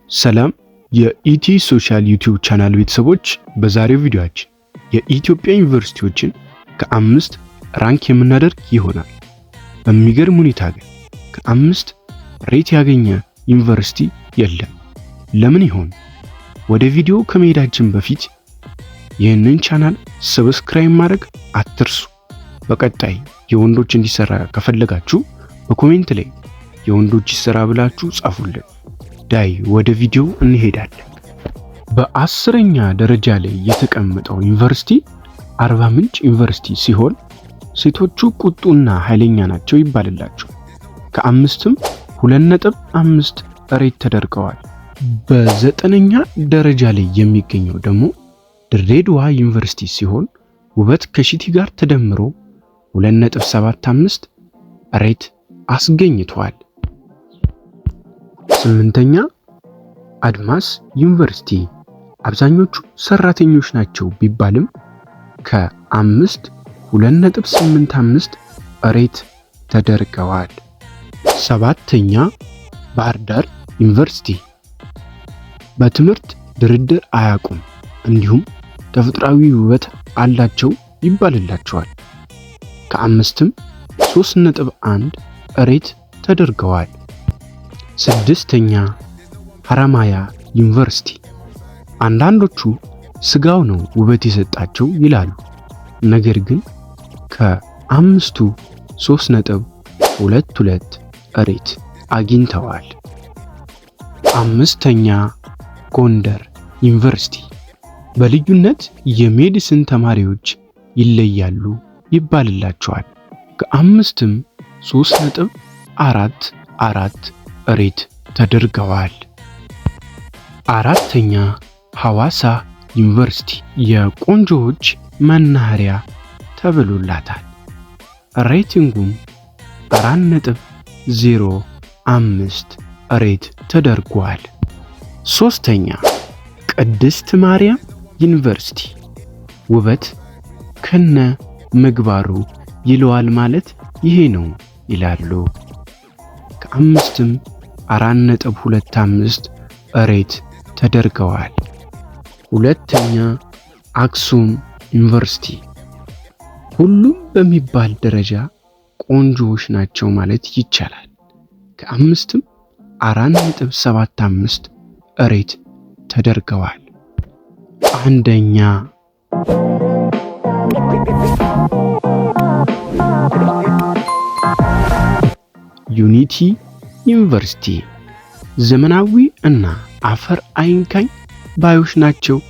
ሰላም የኢቲ ሶሻል ዩቲዩብ ቻናል ቤተሰቦች፣ በዛሬው ቪዲዮአችን የኢትዮጵያ ዩኒቨርሲቲዎችን ከ5 rank የምናደርግ ይሆናል። በሚገርም ሁኔታ ግን ከ5 rate ያገኘ ዩኒቨርሲቲ የለም። ለምን ይሆን? ወደ ቪዲዮ ከመሄዳችን በፊት ይህንን ቻናል subscribe ማድረግ አትርሱ። በቀጣይ የወንዶች እንዲሰራ ከፈለጋችሁ በ comment ላይ የወንዶች ይሰራ ብላችሁ ጻፉልን። ዳይ ወደ ቪዲዮ እንሄዳለን። በ10ኛ ደረጃ ላይ የተቀመጠው ዩኒቨርሲቲ አርባ ምንጭ ዩኒቨርሲቲ ሲሆን ሴቶቹ ቁጡና ኃይለኛ ናቸው ይባልላቸዋል። ከአምስትም 2.5 rate ተደርገዋል። በ9ኛ ደረጃ ላይ የሚገኘው ደግሞ ድሬዳዋ ዩኒቨርሲቲ ሲሆን ውበት ከሽቲ ጋር ተደምሮ 2.75 rate አስገኝቷል። 8ኛ አድማስ ዩኒቨርሲቲ አብዛኞቹ ሰራተኞች ናቸው ቢባልም ከ5 2.85 rate ተደርገዋል። 7ኛ ባህር ዳር ዩኒቨርሲቲ በትምህርት ድርድር አያውቁም፣ እንዲሁም ተፈጥሯዊ ውበት አላቸው ይባልላቸዋል። ከአምስትም 3.1 rate ተደርገዋል። 6ኛ ሐረማያ ዩኒቨርሲቲ አንዳንዶቹ ስጋው ነው ውበት የሰጣቸው ይላሉ። ነገር ግን ከአምስቱ 3.22 rate አግኝተዋል። 5ኛ ጎንደር ዩኒቨርሲቲ በልዩነት የ medicine ተማሪዎች ይለያሉ ይባልላቸዋል። ከአምስትም 3.44 rate ተደርገዋል። 4ኛ ሐዋሳ ዩኒቨርሲቲ የቆንጆዎች መናኸሪያ ተብሎላታል። Rating ኡም 4.05 rate ተደርጓል። 3ኛ ቅድስት ማርያም ዩኒቨርሲቲ ውበት ከነ ምግባሩ ይለዋል ማለት ይሄ ነው ይላሉ። ከአምስትም 4.25 rate ተደርገዋል። 2ኛ አክሱም ዩኒቨርሲቲ ሁሉም በሚባል ደረጃ ቆንጆዎች ናቸው ማለት ይቻላል። ከአምስትም 4.75 rate ተደርገዋል። 1ኛ ዩኒቲ ዩኒቨርሲቲ ዘመናዊ እና አፈር አይንካኝ ባዮች ናቸው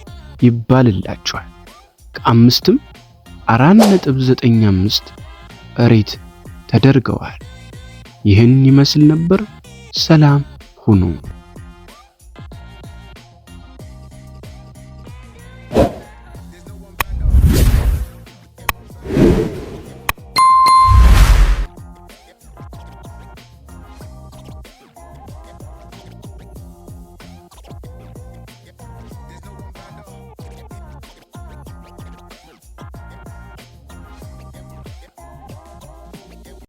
ይባልላቸዋል። ከአምስትም 4.95 rate ተደርገዋል። ይህን ይመስል ነበር። ሰላም ሁኑ።